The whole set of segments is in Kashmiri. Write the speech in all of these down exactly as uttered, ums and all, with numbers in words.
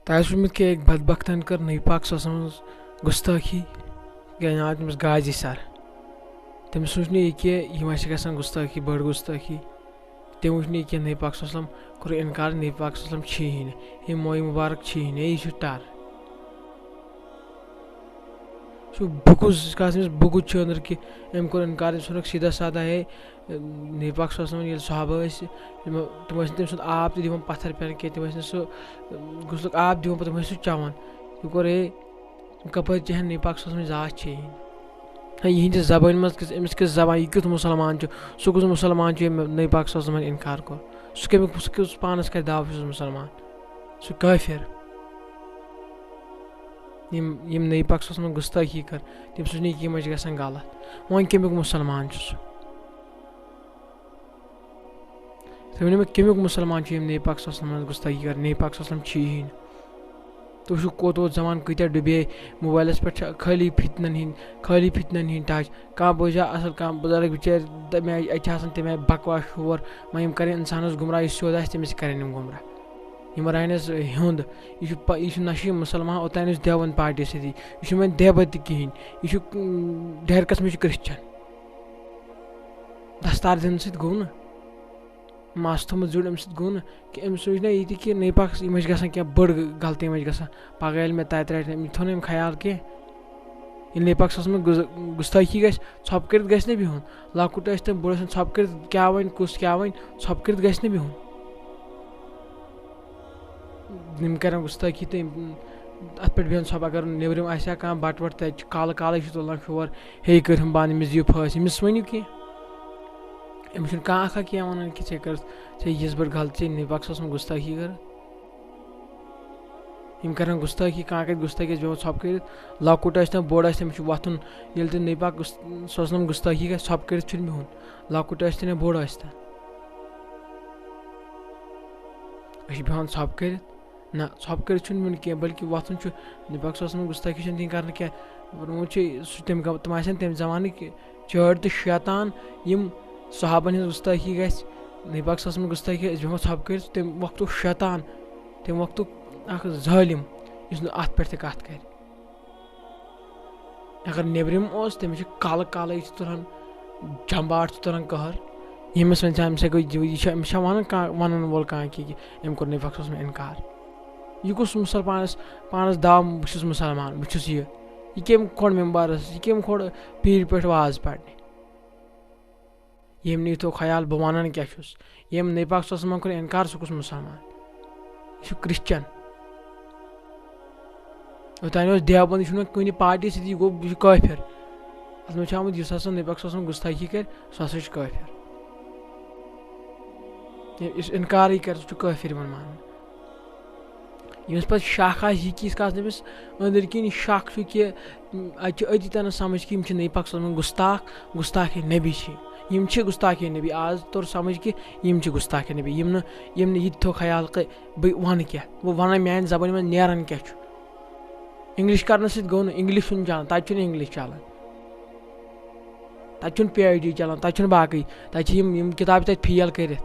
تۄہہِ آسہِ وٕچھمُت کہِ أکۍ بدبختن کٔر نبی پاک صلی اللہ علیہ وسلمس گُستٲخی، یا ناو تٔمِس غازی سر۔ تٔمِس وٕچھ نہٕ یہِ کہِ یِم ٲسۍ گژھان گُستٲخی، بٔڑ گُستٲخی۔ تٔمۍ وٕچھ نہٕ یہِ کینٛہہ، نبی پاک صلی اللہ علیہ وسلم کوٚر انکار، نبی پاک صلی اللہ علیہ وسلم چھِی نہٕ، یہِ موے مُبارک چھِی نہٕ، یہِ چھُ ٹر۔ سُہ بُغض، کَس أمِس بُغض چھُ أنٛدرٕ کہِ أمۍ کوٚر اِنکار، أمِس ووٚنُکھ سیٖدھا سادھا، ہے، نبی پاک صلی اللہ علیہ وسلم ییٚلہِ صحابہ ٲسۍ، تِم، تِم ٲسۍ نہٕ تٔمۍ سُنٛد آب تہِ دِوان پَتھر پٮ۪ٹھ کینٛہہ، تِم ٲسۍ نہٕ سُہ غسلُک آب دِوان پَتہٕ، تِم ٲسۍ سُہ چٮ۪وان۔ یہِ کوٚر، ہے، یِم کَپٲرۍ چٮ۪ہن نبی پاک صلی اللہ علیہ وسلم ذات چھے یہِ؟ ہے، یِہِنٛدِ زبٲنۍ منٛز کِژھ، أمِس کِژھ زبان، یہِ کیُتھ مُسلمان چھُ؟ سُہ کُس مُسلمان چھُ ییٚمۍ نبی پاک صلی اللہ علیہ وسلمن اِنکار کوٚر؟ سُہ کَمیُک، سُہ کیُتھ پانَس کَرِ دعویٰ، بہٕ چھُس مُسلمان؟ سُہ کٲفِر۔ یِم، یِم نبی پاک صلی اللہ علیہ وسلمن گُستٲخی کٔر، تٔمۍ سوٗنچ نہٕ یہِ کہِ یِم ٲسۍ گژھان غلط۔ وۄنۍ کَمیُک مُسلمان چھُ سُہ؟ تُہۍ ؤنِو مےٚ، کَمیُک مُسلمان چھُ ییٚمۍ نبی پاک صلی اللہ علیہ وسلمن گُستٲخی کٔر؟ نبی پاک صلی اللہ علیہ وسلم چھُیی نہٕ۔ تُہۍ وٕچھِو کوٚت ووت زمانہٕ، کۭتیٛاہ ڈُبے موبایلَس پٮ۪ٹھ، چھِ خٲلی فِتنَن ہِنٛدۍ، خٲلی فِتنَن ہِنٛدۍ ٹچ۔ کانٛہہ بوزِ ہا اَصٕل، کانٛہہ بُزرگ بِچٲرۍ، تَمہِ آیہِ اَتہِ چھِ آسان تَمہِ آیہِ بکواس شور، وۄنۍ یِم کَرن اِنسانَس گُمراہ، یُس سیوٚد آسہِ تٔمِس تہِ کَرن یِم گُمراہ۔ یِم رَنٮ۪س ہیوٚنٛد، یہِ چھُ پَ-، یہِ چھُ نشہٕ مُسلمان، اوٚتام یُس دیوبند پارٹی سۭتی، یہِ چھُنہٕ وۄنۍ دیوبند تہِ کِہیٖنۍ، یہِ چھُ، اۭں، ڈیرکَس منٛز چھُ کرسچن۔ دستار دِنہٕ سۭتۍ گوٚو نہٕ، مَس تھوٚمُت زیُٹھ اَمہِ سۭتۍ گوٚو نہٕ کہِ أمِس سوٗنٛچ نہ یہِ تہِ کہِ نبی پاکَس یِم ٲسۍ گژھان کینٛہہ بٔڑ غلطی، یِم ٲسۍ گژھان۔ پَگاہ ییٚلہِ مےٚ تَتہِ رَٹہِ نہٕ، أمۍ تھوٚو نہٕ أمۍ خیال کینٛہہ۔ ییٚلہِ نبی پاک صلی اللہ علیہ وسلم گُز-، گُستٲخی گژھِ، ژھۄپہٕ کٔرِتھ گژھِ نہٕ بِہُن۔ لۄکُٹ ٲسۍ تَن، بوٚڑ ٲسۍ تَن، ژھۄپہٕ کٔرِتھ کیٛاہ وَنہِ، کُس کیٛاہ وَنہِ، ژھۄپہٕ کٔرِتھ گژھِ نہٕ بِہُن۔ یِم کَرن گُستٲخی تہٕ یِم اَتھ پٮ۪ٹھ بیٚہن ژھۄپہٕ۔ اگر نیٚبرِم آسہِ ہا کانٛہہ بَٹہٕ وَٹہٕ، تَتہِ چھُ کالہٕ کالَے چھُ تُلان شور، ہے، یہِ کٔرۍ ہُم بنٛد، أمِس دِیِو پھٲسۍ، أمِس ؤنِو کینٛہہ۔ أمِس چھُنہٕ کانٛہہ اَکھا کینٛہہ وَنان کہِ ژےٚ کٔرٕتھ، ژےٚ یِژھ بٔڑ غلطی، نبی پاک صلی اللہ علیہ وسلم گُستٲخی کٔرٕتھ۔ یِم کَرن گُستٲخی، کانٛہہ کَرِ گُستٲخی، أسۍ بیٚہمو ژھۄپہٕ کٔرِتھ۔ لۄکُٹ ٲسۍ تن، بوٚڑ ٲسۍ تن، أمِس چھُ وۄتھُن۔ ییٚلہِ تہِ نبی پاک گُس-، صلی اللہ علیہ وسلم گُستٲخی گژھِ، ژھۄپہٕ کٔرِتھ چھُنہٕ بِہُن۔ لۄکُٹ ٲسۍ تن یا بوٚڑ ٲسۍ تن۔ أسۍ چھِ بیٚہوان ژھۄپہٕ کٔرِتھ۔ نہ، ژھۄپہٕ کٔرِتھ چھُنہٕ بِہُن کینٛہہ، بلکہِ وۄتھُن چھُ۔ نبی پاک صلی اللہ علیہ وسلم گُستٲخی چھَنہٕ دِنۍ کَرنہٕ کینٛہہ۔ فرمومُت چھُ، سُہ تَمہِ گا-، تِم آسن تَمہِ زمانٕکۍ چٲڑۍ تہٕ شیطان، یِم صحابن ہٕنٛز گُستٲخی گژھِ، نبی پاک صلی اللہ علیہ وسلم گُستٲخی، أسۍ بیٚہمو ژھۄپہٕ کٔرِتھ، تَمہِ وقتُک شیطان، تَمہِ وقتُک اکھ ظٲلِم، یُس نہٕ اَتھ پٮ۪ٹھ تہِ کَتھ کَرِ۔ اگر نیٚبرِم اوس، تٔمِس چھِ کَلہٕ کَلَے چھِ تُلان، جمباٹ چھِ تُلان قہر، ییٚمِس وۄنۍ ژےٚ أمِس سۭتۍ گوٚو، یہِ چھا، أمِس چھا وَنان کانٛہہ، وَنان وول کانٛہہ کہِ، کہِ أمۍ کوٚر نبی پاک صلی اللہ علیہ وسلم اِنکار؟ یہِ کُس مُسل-، پانَس، پانَس دعویٰ، بہٕ چھُس مُسلمان، بہٕ چھُس یہِ؟ یہِ کٔمۍ کھوٚڑ مِمبَرَس؟ یہِ کٔمۍ کھوٚڑ پیٖرِ پٮ۪ٹھ واز پَرنہِ؟ ییٚمۍ نہٕ یہِ تھوٚو خیال بہٕ وَنان کیٛاہ چھُس، ییٚمۍ نبی پاک صلی اللہ علیہ وسلمن کوٚر اِنکار، سُہ کُس مُسلمان؟ یہِ چھُ کرسچن۔ اوٚتانۍ اوس دیوبند، یہِ چھُنہٕ کُنہِ پارٹی سۭتۍ، یہِ گوٚو، یہِ چھُ کٲفِر۔ اَتھ منٛز چھُ آمُت، یُس ہسا نبی پاک صلی اللہ علیہ وسلم گُستٲخی کرِ، سُہ ہسا چھُ کٲفِر۔ یُس اِنکارٕے کرِ، سُہ چھُ کٲفِر یِوان ماننہٕ۔ ییٚمِس پتہٕ شک آسہِ یہِ کہِ یِتھ کٔنۍ أمِس أنٛدٕرۍ کِنۍ شک چھُ کہِ، م، اَتہِ چھُ أتی تران سمجھ کہِ یِم چھِ نبی پاک صلی اللہ علیہ وسلم گُستاخ، گُستاخ نبی چھِ۔ یِم چھِ گُستاخ نبی۔ آز توٚر سمجھ کہِ یِم چھِ گُستاخ نبی۔ یِم نہٕ، یِم نہٕ یہِ تہِ تھوٚو خیال کہِ بہٕ وَنہٕ کیٛاہ، بہٕ وَنہٕ، میٛانہِ زبٲنۍ منٛز نیران کیٛاہ چھُ۔ English کرنہٕ سۭتۍ گوٚو نہٕ، English چھُنہٕ چلان، تَتہِ چھُنہٕ English چلان۔ تَتہِ چھُنہٕ P H D چلان، تَتہِ چھُنہٕ باقٕے، تَتہِ چھِ یِم، یِم کِتابہٕ تَتہِ fail کٔرِتھ۔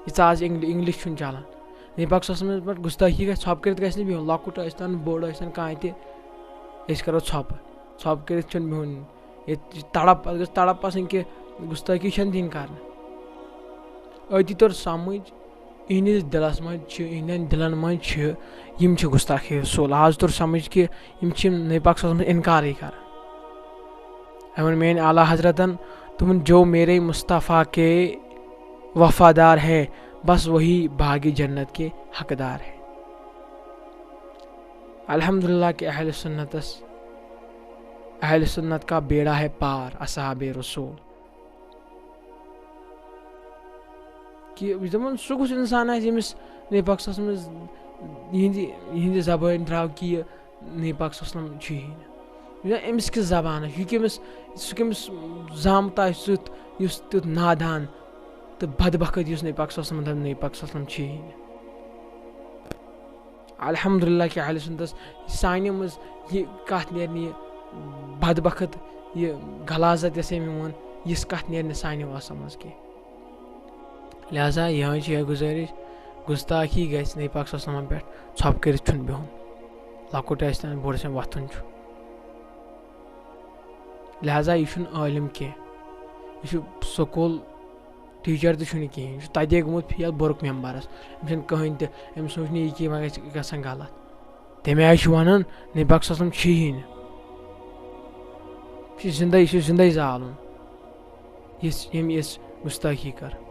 یہِ ژٕ آز English، English چھُنہٕ چلان۔ نبی پاک صلی اللہ علیہ وسلمَس پٮ۪ٹھ گُستٲخی گژھِ، ژھۄپہٕ کٔرِتھ گژھِ نہٕ بِہُن، لۄکُٹ ٲسۍ تَن، بوٚڑ ٲسۍ تَن، کانٛہہ تہِ، أسۍ کَرو ژھۄپہٕ۔ ژھۄپہٕ کٔرِتھ چھُنہٕ بِہُن۔ ییٚتہِ چھِ تڑپ، اَتھ گٔژھ تڑپ آسٕنۍ کہِ گُستٲخی چھَنہٕ دِنۍ کرنہٕ۔ أتی توٚر سمجھ، یِہِنٛدِس دِلَس منٛز چھِ، یِہِنٛدٮ۪ن دِلَن منٛز چھِ، یِم چھِ گُستاخِ رسول۔ آز توٚر سمجھ کہِ یِم چھِ نبی پاک صلی اللہ علیہ وسلم اِنکارٕے کران۔ اَمہِ ووٚن میٛٲنۍ اعلیٰ حضرتن، تِمن، "جو میرے مصطفیٰ کے وفادار ہے، بس وہی باغِ جنت کے حقدار ہے۔" الحمدللہ کہ اہل سنتس، اہل سنت کا بیڑا ہے پار، اصحاب رسول۔ کہِ یُس دَپان سُہ کُس اِنسان آسہِ، ییٚمِس نبی پاک صلی اللہ علیہ وسلم یِہِنٛدِ، یِہِنٛدِ زبٲنۍ درٛاو کہِ یہِ نبی پاک صلی اللہ علیہ وسلم چھُ یی نہٕ۔ یہِ أمِس کِژھ زبان آسہِ، یہِ کٔمِس، سُہ کٔمِس زامُت آسہِ سیُتھ، یُس تیُتھ نادان تہٕ بدبخت، یُس نبی پاک صلی اللہ علیہ وسلم دَپہِ نبی پاک صلی اللہ علیہ وسلم چھُ یی نہٕ۔ الحمدللہ کہ اہل سنتس سانہِ منٛز یہِ کتھ نیرِ نہٕ، یہِ بدبخت، یہِ غلاظت یۄس أمۍ ووٚن، یِژھ کتھ نیرِ نہٕ سانہِ وسہٕ منٛز کینٛہہ۔ لہذا یِہوٚے چھِ یہِ گُزٲرِش، گستاخی گژھِ نبی پاک صلی اللہ علیہ وسلمن پٮ۪ٹھ، ژھۄپہٕ کٔرِتھ چھُنہٕ بِہُن۔ لۄکُٹ ٲسۍ تن، بوٚڑ ٲسۍ تن، وۄتھُن چھُ۔ لہذا یہِ چھُنہٕ عٲلِم کینٛہہ، یہِ چھُ سکوٗل ٹیٖچر تہِ چھُنہٕ کِہیٖنۍ، یہِ چھُ تتے گوٚمُت فیل بُرُک مٮ۪مبرس۔ أمِس چھُنہٕ کٕہٕنۍ تہِ، أمِس سوٗنٛچ نہٕ یہِ کہِ وۄنۍ گژھِ گژھن غلط۔ تمہِ آیہِ چھُ ونان نبی پاک صلی اللہ علیہ وسلم چھُیی نہٕ، یہِ چھُ زندے، یہِ چھُ زندے زالُن، یِژھ، ییٚمۍ یِژھ گستٲخی کٔر۔